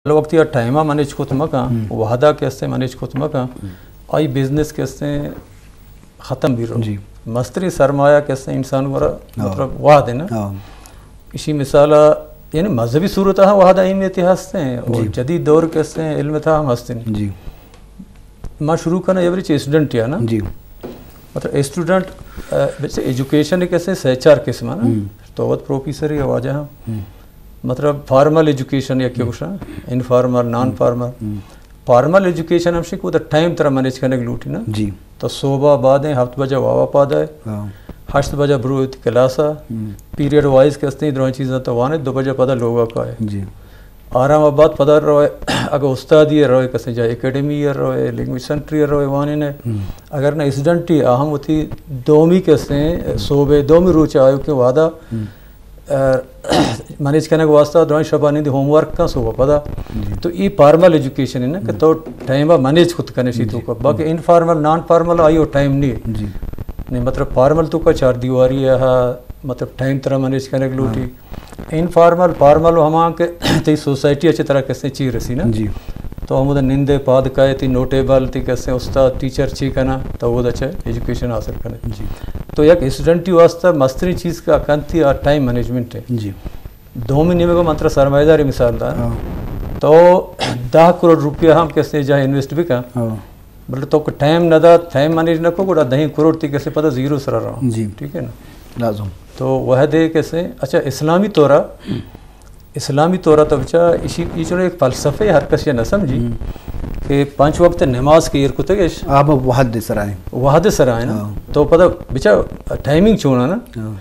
وقتی آ ٹائم ءَ مینیج کت مکن، ہم۔ وہد ءَ کہ استیں مینیج کت مکن، ہم۔ آئی بزنس کہ استیں ختم بی رو۔ جی۔ مستری سرمایہ کہ استیں انسان گورا، ہاں۔ مطلب وہد ہے نا۔ ہاں۔ اسی مثال، یعنی مذہبی صورت ہم وہد اہمیتی ہستیں اور جی۔ جدید دور کہ استیں علم تھا ہم ہستیں۔ جی۔ ما شروع کرنا ایوری چیز اسٹوڈنٹ یا نا۔ جی۔ مطلب اسٹوڈنٹ، آ، ویسے ایجوکیشن ایک ایسے سہ چار قسم ہے نا۔ ہم۔ تو وت پروفیسر یا واجہ ہم۔ ہم۔ مطلب فارمل ایجوکیشن یا کہ ہم۔ گوشاں، انفارمل، نان ہم۔ فارمل۔ ہم۔ فارمل ایجوکیشن ہم شی کو دا ٹائم ترا مینیج کرنے کی لوٹی نا۔ جی۔ تو صبح بعد ہیں، ہفت بجے واوا پادا ہے۔ ہاں۔ ہشت بجے برو تی کلاس ہے۔ ہم۔ پیریڈ وائز کہ استیں درائیں چیزاں تو وانے، دو بجے پدا لوگا کا ہے۔ جی۔ آرام آباد پدا روئے، اگر استادی روئے، کسے جا اکیڈمی روئے، لینگویج سینٹر روئے، وانے نے۔ ہم۔ اگر نہ اسٹوڈنٹی، آ ہم وتی دومی کہ استیں، ہم۔ صوبے دومی روچ آیو کہ وہدا، ہم۔ آ، مینیج کرنے کے واسطہ درائیں شبا نیندی ہوم ورک کا صوبہ پدا۔ جی۔ تو یہ فارمل ایجوکیشن ہے نا کہ ہم۔ تو ٹائم مینیج خود کرنے سی جی۔ تو کا۔ باقی ہم۔ انفارمل، نان فارمل آئیو ٹائم نہیں ہے۔ جی۔ نہیں، مطلب فارمل تو کا چار دیواری ہے، مطلب ٹائم ترا مینیج کرنے کی لوٹی۔ ہاں۔ انفارمل، فارمل و ہما کہ تئی سوسائٹی اچھے طرح کسے چی رسی نا۔ جی۔ تو ہمودا نندے پاد کائے، تی نوٹیبل، تی کسے استاد، ٹیچر چی کنا، تو وہ اچھے ایجوکیشن حاصل کنے۔ جی۔ تو یک اسٹوڈنٹی واسطہ مستری چیز کا کنتی آ ٹائم مینجمنٹ ہے۔ جی۔ دومی نیمے کو من ترا سرمایہ داری مثال دا۔ ہاں۔ تو دہ کروڑ روپیہ ہم کسے جا انویسٹ بکن۔ ہاں۔ بلے تو کہ ٹائم نہ دا، ٹائم مینیج نہ کو، گڑا دہیں کروڑ تی کسے پتہ زیرو سرا رہا۔ جی۔ ٹھیک ہے نا؟ لازم۔ تو وہدے کسے، اچھا، اسلامی طورا، اسلامی طورا تو بچا، اسی، یہ چلو ایک فلسفہ ہے، ہر کس یہ نہ سمجھی ہم۔ کہ پانچ وقت نماز کے ایر کتگش۔ آپ وہد سرائیں۔ وہد سرائیں نا۔ ہاں۔ تو پتہ بچا ٹائمنگ چونا نا۔ ہاں۔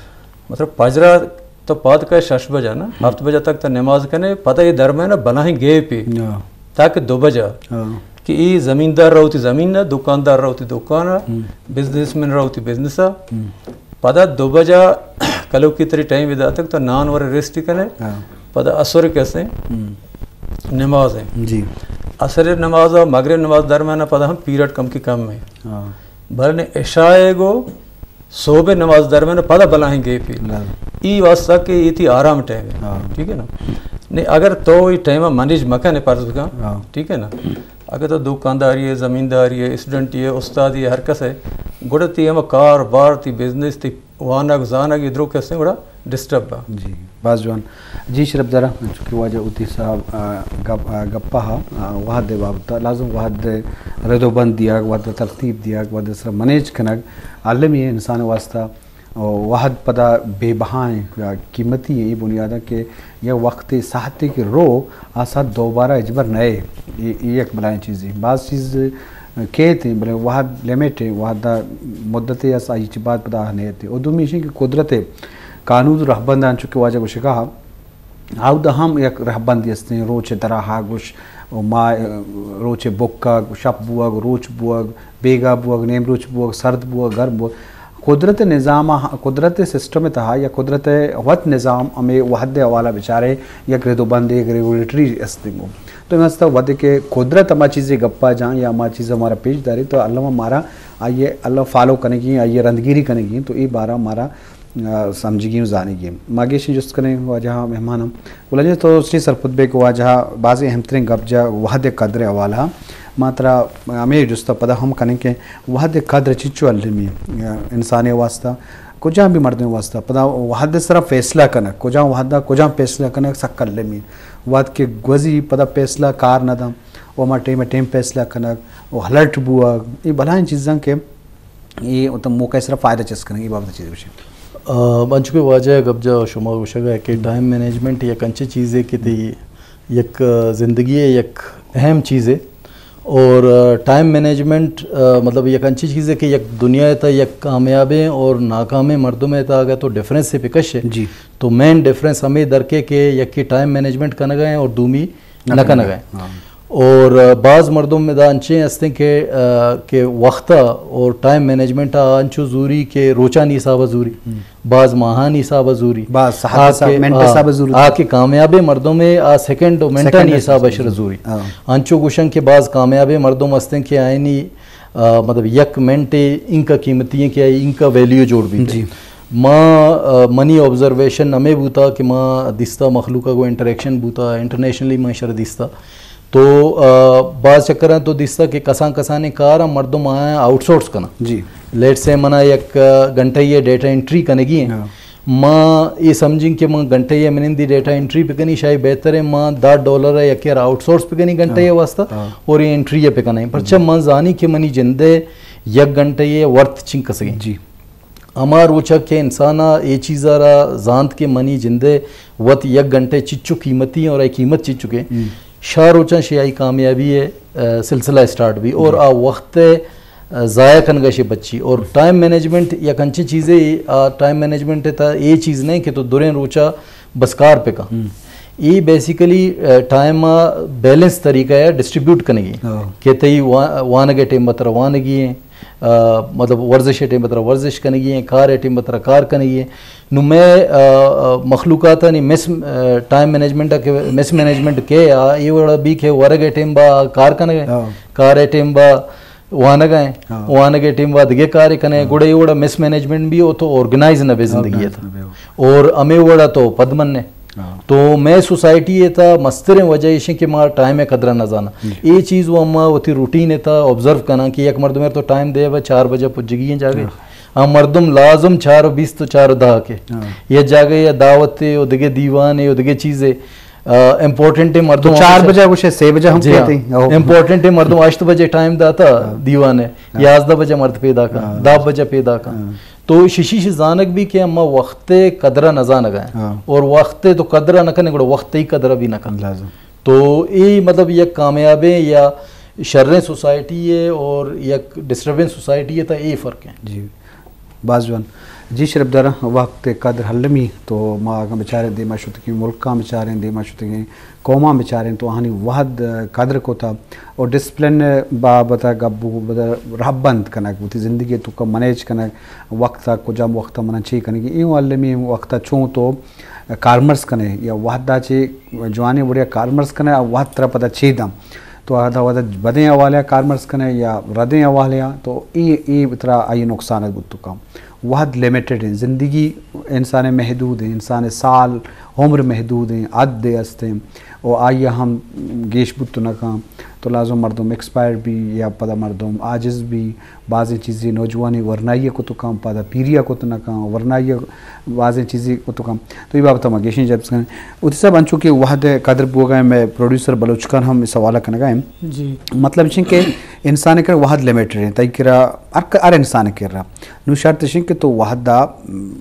مطلب، پجرا تو پاد کا شش بجہ نا، ہم۔ ہفت بجہ تک تو نماز کنے، پدا یہ درمیان بلاہیں گیپ ہے۔ ہاں۔ تاکہ دو بجہ۔ ہاں۔ کہ یہ زمیندار رہو تی زمین نا، دکاندار رہو تی دکان نا، ہم۔ بزنس مین رہو تی بزنس نا۔ ہم۔ پدا دو بجہ کلو کی تری ٹائم ادا تک تو نان ور ریسٹ کنے، ہاں۔ پدا اثر کسے ہم۔ نماز ہے۔ جی۔ اثر نماز اور مغرب نماز درمیان پدا ہم پیریڈ کم کی کم ہے۔ ہاں۔ بلے عشاء گو صبح نماز درمیان پدا بلاہیں گیپی۔ لازم۔ ای واسطہ کہ یہ تی آرام ٹائم ہے۔ ہاں۔ ٹھیک ہے نا؟ نہیں، اگر تو یہ ٹائم مینیج مکن ہے، فرض بکن۔ ہاں۔ ٹھیک ہے نا؟ اگر تو دکانداری ہے، زمینداری ہے، اسٹوڈنٹی ہے، استادی ہے، ہر کس ہے، گڑا تی ہم کار بار، تی بزنس، تی وانگ زانگ، یہ درو کسے گڑا ڈسٹرب با۔ جی، باز جوان۔ جی شرف دارا، چونکہ واجہ اوتی صاحب، آ، گپ، آ، گپا ہا، آ، وہد بابت، لازم وہد رد و بند دیگ، وہد ترتیب دیگ، وہد سر مینیج کنگ، عالمی انسان واسطہ۔ و وہد پدا بے بہائیں یا قیمتی ہیں، یہ بنیاد ہے کہ یہ وقت ساعتے کہ رو، آ ساعت دوبارہ اجبر نئے۔ یہ، یہ یک بلائیں چیزی۔ بعض چیز کیت ہیں، بلے وہد لمٹ ہے، وہد مدت ہے، اس آئی چی بعد پدا نیت ہے۔ اور دومی ایشی کہ قدرت ہے، قانون رہبندان چونکہ واجہ گوشگا، آودا ہم یک رہبندی استیں، روچ دراہا گوش، و ما، روچ بکگ، شپ بوگ، روچ بوگ، بیگا بوگ، نیم روچ بوگ، سرد بوگ، گرم بوگ۔ قدرت نظام، قدرت سسٹم تہا یا قدرت وت نظام ہمیں وہد حوالہ بچارے یک رد و بند، یک ریگولیٹری استیں گو۔ تو ہمیں است وہد کہ قدرت ہما چیزیں گپا جان یا ہما چیز ہمارا پیش داری تو اللہ ہمارا آئیے اللہ فالو کنگی، آئیے رندگیری کنگی، تو یہ بارہ ہمارا آ، سمجھگی و زانگی۔ ما گیشیں جست کنیں واجہ مہمان ہم۔ گلنجے تو سچیں سرپد بے کہ واجہ بازیں اہم ترین گپ جا وہد قدر حوالہ۔ ما ترا ہمیں جست پدا ہم کنیں کہ وہد قدر چچو المی، آ، انسانی واسطہ، کجام بھی مردم واسطہ، پدا وہد سرا فیصلہ کنگ، کجام وہد کجام فیصلہ کنگ سک المی۔ وہد کہ گوزی پدا فیصلہ کار نہ دم، و ما ٹیم ٹیم فیصلہ کنگ، و الرٹ بوگ، یہ بلائیں چیزاں کہ اے تو موقع سرا فائدہ چست کنگی بابت چیز بشے۔ آ، انچو کہ واجہ گپ جا شما گوشگا ہے کہ ہم۔ ٹائم مینجمنٹ یک انچی چیزے کہ تی یک، آ، زندگی ہے یک اہم چیزے۔ اور، آ، ٹائم مینجمنٹ، آ، مطلب یک انچی چیزے کہ یک دنیا تا یک کامیابیں اور ناکامیں مردم تا اگر تو ڈفرنس سے بکش ہے، جی۔ تو مین ڈفرنس ہمیں درکے کہ یکی ٹائم مینجمنٹ کنگا ہے اور دومی نہ نہ کنگ کنگ ء۔ ہاں۔ اور، آ، بعض مردم ادا انچیں ہستیں کہ، آ، کہ وقت ء اور ٹائم مینجمنٹ ء انچو زوری کہ روچانی حساب ء زوری، ہم۔ بعض ماہانی حساب ء زوری۔ بعض ساعت آ حساب، کہ، منٹ ہاں، حساب ء زوری۔ آ کہ کامیابیں مردم ء آ سیکنڈ و منٹانی سیکنڈ حساب ء حساب شر ء زوری۔ زوری۔ ہاں۔ انچو گوشن کہ بعض کامیابیں مردم ہستیں کہ آئینی، آ، مطلب یک منٹ انکا قیمتی ہیں کہ آئی انکا ویلیو جوڑ بیت۔ جی۔ ما، آ، منی آبزرویشن ہمے بوتا کہ ما دیستا مخلوق ءَ گوں انٹریکشن بوتا، انٹرنیشنلی ما شر دیستا۔ تو، آ، باز چکراں تو دیستا کہ کسان کسانیں کار ءَ مردم آیاں آؤٹ سورس کناں۔ جی۔ لیٹس سے منا یک، آ، گھنٹہ یہ ڈیٹا انٹری کنگی ہیں۔ ہاں۔ ما یہ سمجھیں کہ من گھنٹہ یہ منندی ڈیٹا انٹری بکنی، شاید بہتر ہے ما دہ ڈالر ہے یک یار آؤٹ سورس بکنی گھنٹہ ہاں۔ یہ واسطہ ہاں۔ اور یہ انٹری یہ بکنیں۔ پرچہ ہم۔ من زانی کہ منی جندے یک گھنٹہ یہ ورتھ چنک کسگیں۔ جی۔ ہما روچا کہ انسان ءَ اے چیز ءَ را زانت کہ منی جندے وت یک گھنٹے چچو قیمتی اور اے قیمت چچو کے ہم۔ شا روچاں شی آئی کامیابی ہے، آ، سلسلہ اسٹارٹ بھی اور جی۔ آ وقت، آ، ضائع کنگا شی بچی اور ٹائم مینجمنٹ یک انچیں چیزے، آ ٹائم مینجمنٹ تا اے چیز نہیں کہ تو دریں روچا بس کار پہ کا۔ ہم۔ اے بیسیکلی، آ، ٹائم ءَ بیلنس طریقہ ہے ڈسٹریبیوٹ کنگی ہاں۔ کہ تئی وا-، وانگ ٹائم بتر وانگی ہیں، آ، مطلب ورزش ٹائم بتر ورزش کنگی ہیں، کار ٹائم بتر کار کنگی ہیں۔ نو میں، آ، آ، مخلوقات نی مس، آ، ٹائم مینجمنٹ کے، مس مینجمنٹ کے آ، اے وڑا بھی کہ ورگ ٹائم با کار کنگے، ہاں۔ کار ٹائم با وانگ ءَ ہیں۔ ہاں۔ وانگ ءِ ٹیم ءَ دگہ کارے کنے، ہاں۔ گڑا اے وڑا مس مینجمنٹ بھی ہو تو آرگنائز نہ بے زندگی آرگنائز ءَ۔ نہ بے ہو۔ اور ہمے وڑا تو پد منے۔ ہاں۔ تو مئے سوسائٹی ءِ تا مستریں وجہ ایش کہ ما ٹائم ءِ قدر ءَ نہ زاناں۔ جی۔ اے چیز وہ ما وتی روٹین ءِ تا آبزرو کناں کہ یک مردم تو ٹائم دے بہ چار بجہ پجگی ہیں جاگے۔ ہاں۔ آ مردم لازم چار بیست تو چار دہ کے۔ ہاں۔ یہ جاگے یا دعوت ہے، و دگہ دیوان ہے، و دگہ چیز ہے۔ آ، امپورٹنٹ مردم تو چار ہمیشہ بجہ گوشے، سے بجہ ہم جی ہاں۔ کہتے ہیں۔ او۔ امپورٹنٹ مردم ہشت بجے ٹائم داتا ہاں۔ دیوان ہے، ہاں۔ یازدہ بجہ مرد پیدا کا، ہاں۔ دہ بجہ پیدا کا۔ ہاں۔ تو ششی شی زانگ بھی کہ اما وقت قدر نہ زانگ ہے۔ ہاں۔ اور وقت تو قدر نہ کنے، گڑا وقت ہی قدر بھی نہ کن۔ لازم۔ تو اے مطلب یک کامیابیں یا شریں سوسائٹی ہے اور یک ڈسٹربنس سوسائٹی ہے، تا اے فرق ہے۔ جی۔ باز جوان۔ جی شرپ دار، وقت قدر المی تو ما اگاں بچاریں دیما شتگیں ملکاں بچاریں، دیما شتگیں قوماں بچاریں تو آہانی وہد قدر کتا اور ڈسپلن بابت گپ بو رہبند کنگ، وتی زندگی توکا منیج کنگ، وقت کجام وقت منا چی کنگی، اے المی وقت چون تو کارمرز کنے یا وہدا چی جوانیں وڑیا کارمرز کنے، وہد ترا پدا چی دم۔ تو ادا ودا بدیں حوالے ءَ کارمرز کنے یا ردیں حوالے ءَ، تو اے، اے ترا آئی نقصان بوت کن۔ وہد لمیٹڈ ہیں، زندگی انسان محدود ہیں، انسان سال عمر محدود ہیں، حد ہست ہیں، و آئی ہم گیش بوت نہ کن۔ تو لازم مردم ایکسپائر بھی یا پدا مردم عاجز بھی، بازیں چیزے نوجوانی ورنائی ءَ کت کن، پدا پیری ءَ کت نہ کن، ورنائی ءَ بازیں چیزے کت کن۔ تو اے بابت ءَ ما گیشیں جب کنیں۔ وتی صاحب، انچو کہ وہد قدر بوگا ہیں، میں پروڈیوسر بلوچ خان ہم اس حوالہ کنگا ہیں۔ جی۔ مطلب چن کہ انسان کرا وہد لمیٹڈ ہیں، تئی کرا ہر ک-، ہر انسان کرا۔ نو شرط چن کہ تو وہد ءَ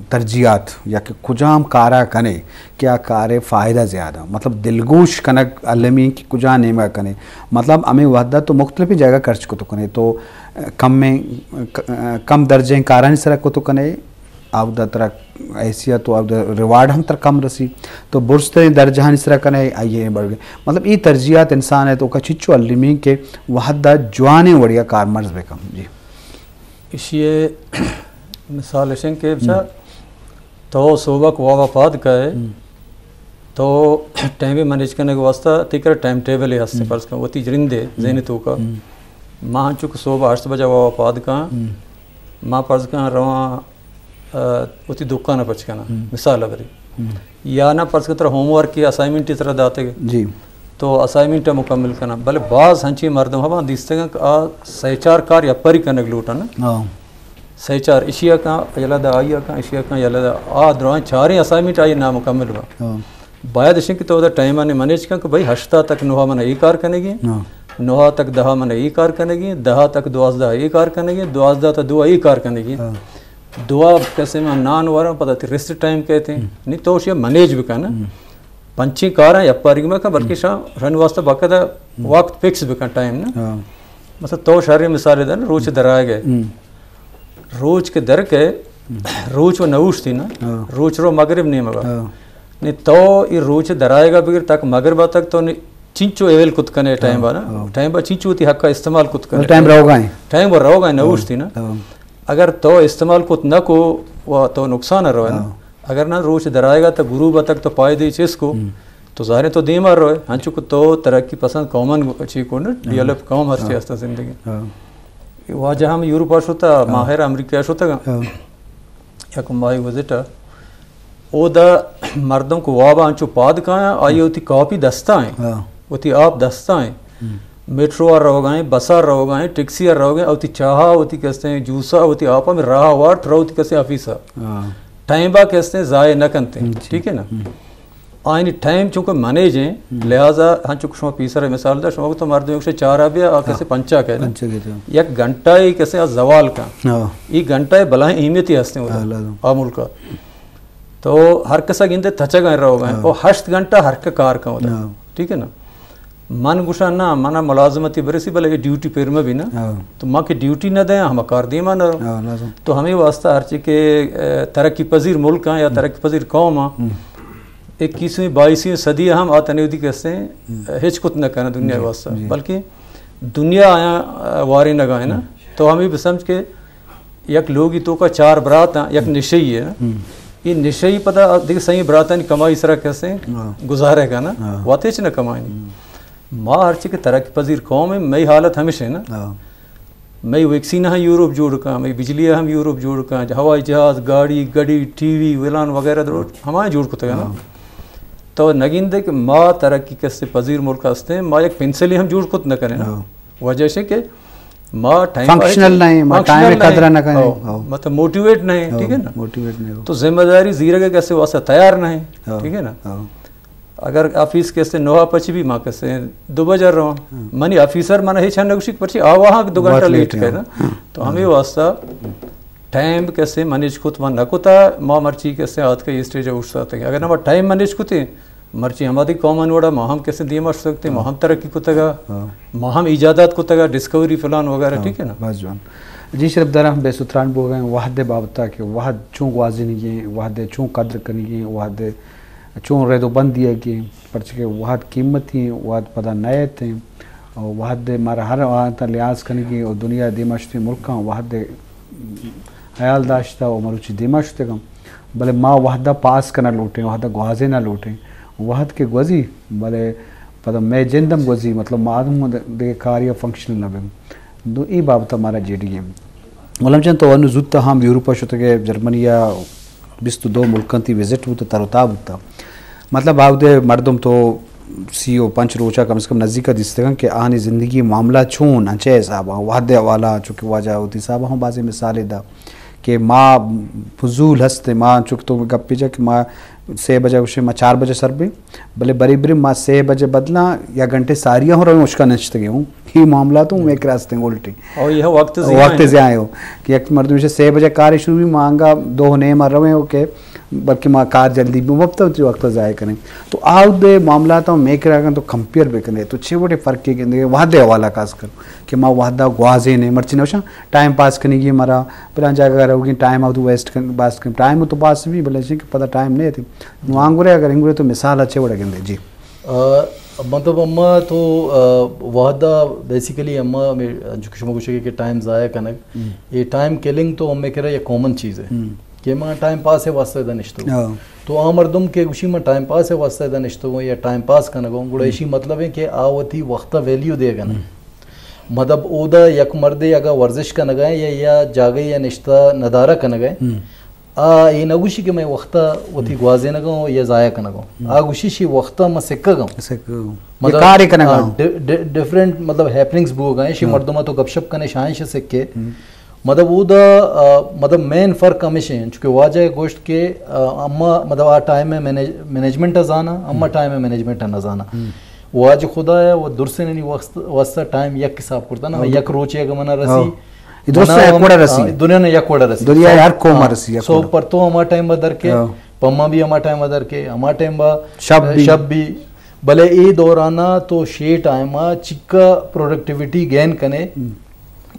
ترجیحات یا کہ کجام کارا کنے، کیا کارے فائدہ زیادہ، مطلب دلگوش کنگ المی کہ کجا نیمگا کنے۔ مطلب ہمیں وہد ءَ تو مختلف جگہ خرچ کت کنے، تو کم، کم درجہ کارانی سرا کت کنے، اودا ترا حیثیت و اودا ریوارڈ ہم ترا کم رسی۔ تو برزتریں درجہانی سرا کنے، آئی اے بڑھ گئے۔ مطلب اے ترجیحات انسان ءِ توکا چچو المی کہ وہد ءَ جوانیں وڑیا کارمرز بکن۔ جی۔ اشی ءِ مثال اشن کہ بچا ہم۔ تو صوبہ کو وابا پاد کئے، ہم۔ تو ٹائم مینج کنگ واسطہ تئی کرا ٹائم ٹیبل ہستے، ہم۔ فرض کن وتی جرندے ہم۔ ذہن توکا۔ ہم۔ ما انچو کہ صوبہ ہشت بجہ وابا پاد کن، ہم۔ ما فرض کن رواں آ، وتی دکان ءَ پچ کناں، ہم۔ مثال ءَ بری۔ ہم۔ یا نہ پرس کہ ترا ہوم ورک یا اسائنمنٹ ترا داتگ۔ جی۔ تو اسائنمنٹ ءَ مکمل کناں۔ بلے باز ہنچیں مردم ہباں دیستگاں کہ آ سئے چار کار یپاری کنگ لوٹاں نا۔ ہاں۔ سئے چار اشیا کاں، یلہ دا آئیا کاں، اشیا کاں، یلہ دا آ درائیں چاریں اسائنمنٹ آئی نامکمل با۔ ہاں۔ باید اشیں کہ تو دا ٹائم آنے منیج کن کہ بھئی ہشتا تک نوہا من اے کار کنگی، ہاں۔ نوہا تک دہا من اے کار کنگی، دہا تک دوازدہ اے کار کنگی، دوازدہ تا دو اے کار کنگی۔ ہاں۔ دوا کسے ما نان وراں، پدا تی ریسٹ ٹائم کہتے ہیں۔ ہم۔ نی تو شے منیج بکن۔ ہم۔ پنچیں کاراں یا پاریگ مکن، بلکہ ہم۔ شام رن واسطہ باقاعدہ ہم۔ وقت فکس بکن ٹائم نا۔ ہاں۔ مثلا تو شریں مثال دن، روچ ہم۔ درائے گئے۔ ہم۔ روچ کے در کے، ہم۔ روچ و نوشتی نا، ہاں۔ روچ رو مغرب نیمگا۔ ہاں۔ نی تو ای روچ درائے گا بگر تک مغرب تک تو نی چنچو اویل کت کنے ٹائم ہاں، با نا۔ ہاں۔ ٹائم با چنچو تی حق استعمال کت کنے۔ ٹائم روگا ہیں۔ ٹائم با روگا ہیں، ہاں۔ نوشتی نا۔ ہاں۔ اگر تو استعمال کت نہ کو، و تو نقصان ءَ روئے نا۔ ہاں۔ اگر نہ روچ درائے گا تو غروب تک تو پائدے چیز کو، ہم۔ تو ظاہر ہے تو دیما روئے۔ ہنچو کہ تو ترقی پسند قومن چی کو نا، ہاں۔ ڈیولپ قوم ہر چی ہاں۔ ہستا زندگی۔ ہاں۔ واجہ ہم یورپ ءَ شتا، ہاں۔ ماہر امریکہ ءَ شتا گا۔ ہاں۔ یک ماہی وزٹ ءَ، اودا مردم کو واب ءَ انچو پاد کایاں، آئی ءَ وتی کاپی دستا ایں، ہاں۔ وتی آپ دستا ایں۔ ہم۔ میٹرو ءَ روگا ایں، بس ءَ روگا ایں، ٹیکسی ءَ روگا ایں، وتی چاہ ءَ، وتی کستیں جوس ءَ، وتی آپ ءَ ہمے راہ ءَ وارت، رو وتی کستیں آفیس ءَ۔ ہاں۔ ٹائم با کستیں ضائع نہ کنت ایں، ہم، جی۔ ٹھیک ہے نا؟ ہم۔ آئینی ٹائم چونکہ منیج ایں، ہم۔ لہذا ہنچو کہ شما پیسر مثال دا، شما گو تو مردم یک چار ءَ بیا، آ ہاں۔ کسے پنچا کہنا۔ پنچا کہتے ہیں۔ یک گھنٹہ ای کسے آ زوال کا۔ ہاں۔ ای گھنٹہ ءِ بلاہیں اہمیتی ہستیں اودا۔ ہاں، لازم۔ آ ملک ءَ۔ تو ہر کسا گندے تچگ ءَ روگ ءَ ایں۔ ہاں۔ او ہشت گھنٹہ ہر کا کار کن اودا۔ ہاں۔ ٹھیک ہے نا؟ من گوشاں نہ، منا ملازمتی برسی، بلے اے ڈیوٹی پر مہ بی نا۔ ہاں۔ تو ما کہ ڈیوٹی نہ دیاں، ہما کار دیما نہ رو۔ ہاں، لازم۔ تو ہمے واسطہ ہرچی کہ، اے، ترقی پذیر ملک آں یا ہم۔ ترقی پذیر قوم آں، ہم۔ اکیسویں، بائیسویں صدی ءَ ہم آ تنیودی کسیں ہم۔ ہچ کت نہ کناں دنیا ءِ جی، واسطہ، جی۔ بلکہ دنیا آیاں، اے، وارینگ ءَ ایں نا۔ ہم۔ تو ہمے بسمجھ کہ یک لوگی توکا چار برات آں، یک ہم۔ نشئی ہے نا۔ ہم۔ یہ نشئی پدا دیگہ سئیں براتانی کمائی سرا کسیں ہاں۔ گزارے گا نا۔ ہاں۔ وت ہچ نہ کمائنی۔ ہم۔ ما ہرچی کہ ترقی پذیر قوم ایں، مئی حالت ہمیش ہے نا۔ ہاں۔ مئی ویکسین ہم یورپ جوڑ کن، مئی بجلی ہم یورپ جوڑ کن، ہوائی جہاز، گاڑی، گڑی، ٹی وی، ولان وغیرہ درو ہمائیں جوڑ کتگ نا۔ ہاں۔ تو نگندے کہ ما ترقی کسے پذیر ملک ہستیں، ما یک پنسلی ہم جوڑ کت نہ کنیں نا۔ ہاں۔ وجہ ہے کہ ما ٹائم فنکشنل نہیں، ما فنکشنل ٹائم نہیں۔ قدر نہ کنیں۔ ہاں۔ ہاں۔ مطلب موٹیویٹ نہیں، ہاں، ٹھیک ہے نا؟ موٹیویٹ نہیں ہو۔ تو ذمہ داری زیرگ کسے واسطہ تیار نہیں، ہاں۔ ٹھیک ہے نا؟ ہاں۔ اگر آفیس کسے نوہ پچ بی، ما کسے دو بجہ رواں۔ ہاں۔ منی آفیسر منا ہچ نہ گوشی، پرچی آ وہاں دو گھنٹہ بہت لیٹ لیٹ ہے۔ کہنا۔ ہاں۔ تو ہمیں واسطہ ٹائم کسے مینیج کت ما نہ کتا، ما مرچی کسے آتکے اسٹیج اوشتاتگیں۔ اگر ما ٹائم مینیج کتے، مرچی ہمادی قوم انوڑا ما ہم کسے دیما شتگتے، ما ہاں۔ ہم ترقی کتگا، ہاں۔ ما ہم ایجادات کتگا، ڈسکوری فلان وغیرہ، ہاں، ٹھیک ہے نا؟ بس جوان۔ جی شرف دارا ہم بے ستران بوگئے وہد بابتا کہ وہد چون گوازینگی، وہد چون قدر کنگی، وہد چون رد و بند دیگی، پرچہ کہ وہد قیمتی ایں، وہد پدا نئیت ایں، اور وہد مارا ہر وہد لحاظ کنگی اور دنیا دیما شتیں ملکاں وہد خیال داشتہ و مروچی دیما شتگاں، بلے ما وہدا پاس کنگ لوٹیں، وہدا گوازینگ لوٹیں۔ وہد کہ گوزی، بلے پدا مئے جند ہم گوزی، مطلب ما آدم دگہ کاری فنکشنل نہ بیں۔ دو ای بابت مارا جیڑی ایں۔ غلام جان، تو انو زوت ہم یورپ شتگے، جرمنی بیست و دو ملکاں تی وزٹ بوتا، تر و تاب بوتا۔ مطلب، آودے مردم تو سی و پنچ روچا کم از کم نزدیکا دیستگاں کہ آنی زندگی معاملہ چون، انچے حسابا، وہد حوالہ، چونکہ واجہ ہوتی صاحب ہم بازی مثالے دا کہ ما فضول ہست، ما چونکہ تو گپی جا کہ ما سے بجہ گوشے ما چار بجہ سر بیں، بلے بری بری ما سے بجہ بدلاں یا گھنٹے ساریا ہوں رویں اشکا نشتگے ہوں۔ ہی معاملہ تو میں کراستیں الٹی۔ اور یہ وقت ضیاع وقت ہے۔ ضیاع ہو کہ یک مردم سے سے بجہ کار شروع بی، ما انگا دو نیما رویں، اوکے، بلکہ ما کار جلدی بی، وقت، وقت ضائع کریں۔ تو آودے معاملات ہم میں کرا کن تو کمپیئر بکنے، تو چھ وڑے فرق کے گندے، وہد حوالہ خاص کر کہ ما وہدا گوازینے، مرچی نوشاں ٹائم پاس کنگی مارا، پلان جاگہ روگی ٹائم آودے ویسٹ کن، پاس کن، ٹائم تو پاس بی، بلے چی کہ پدا ٹائم نہیں تھی۔ نو آنگورے اگر انگورے تو مثال اچھے وڑے گندے، جی۔ آ، مطلب، اما تو، آ، وہدا بیسیکلی اما ہمیں، جو کہ شما گوشے کہ ٹائم ضائع کنگ، ہم۔ یہ ٹائم کلنگ تو ہمیں کرا یک کامن چیز ہے۔ ہم۔ کہ ما ٹائم پاس ہے واسطہ ادا نشتو۔ ہاں۔ تو آ مردم کہ گوشی ما ٹائم پاس ہے واسطہ ادا نشتو یا ٹائم پاس کنگو، گڑا ہم۔ ایشی مطلب ہے کہ آ وتی وقتا ویلیو دے گا نا۔ ہم۔ مطلب، اودا یک مردے اگا ورزش کنگا ہے یا، یا جاگے یا نشتہ ندارہ کنگا ہے، ہم۔ آ اے نہ گوشی کہ میں وقتا وتی ہم۔ گوازینگا ہوں یا ضائع کنگا ہوں۔ ہم۔ آ گوشی شی وقتا میں سکگا ہوں۔ سکگا ہوں۔ مطلب، یہ کارے کنگا آ، ہوں۔ ڈ-، ڈ-، ڈفرنٹ، مطلب، ہیپننگز بوگا ہیں، شی ہاں۔ مردمہ تو گپ شپ کنے، شاہیں شے سکے۔ ہم۔ مطلب، اودا، آ، مطلب، مین فرق ہمیش ہیں، چونکہ واجہ گوشت کہ، آ، اما، مطلب، آ ٹائم میں مینج-، مینجمنٹ زانا، اما ہم۔ ٹائم میں مینجمنٹ نہ زانا۔ ہم۔ واجہ خدا ہے، وہ درسنی وقت، واسطہ ٹائم یک حساب کرتا نا، ہاں۔ یک روچے اگر منا رسی، ہاں۔ یہ درست منا یک وڑا رسی۔ ہاں، دنیا نے یک وڑا رسی۔ دنیا سو، ہر قوم ہاں، رسی، یک سو وڑا۔ پر تو ہما ٹائم با در کے، ہاں۔ پما بھی ہما ٹائم با در کے، ہما ٹائم با، شب بھی۔ شب بھی۔ بلے اے دورانا تو شے ٹائم آ چکا پروڈکٹیویٹی گین کنے، ہم۔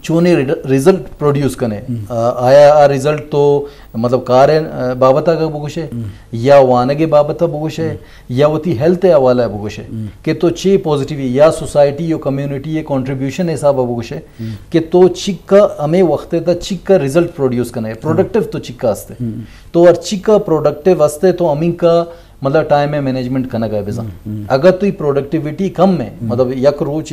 چونے ریڈ-، ریزلٹ پروڈیوس کنے۔ ہم۔ آ، آیا آ ریزلٹ تو، مطلب، کار، آ، بابت آگا بگوشے، ہم۔ یا وانگ بابت بگوشے، ہم۔ یا وتی ہیلتھ حوالہ بگوشے، ہم۔ کہ تو چے پازیٹیو یا سوسائٹی یا کمیونٹی یا کنٹریبیوشن حساب بگوشے، ہم۔ کہ تو چکا ہمیں وقت تا چکا ریزلٹ پروڈیوس کنے، ہم۔ پروڈکٹیو تو چکا ہستے۔ ہم۔ تو ہر چکا پروڈکٹیو ہستے تو ہمیں کا، مطلب، ٹائم مینجمنٹ کنگا بزن۔ ہم، ہم۔ اگر تو پروڈکٹیویٹی کم ہے، ہم۔ مطلب، یک روچ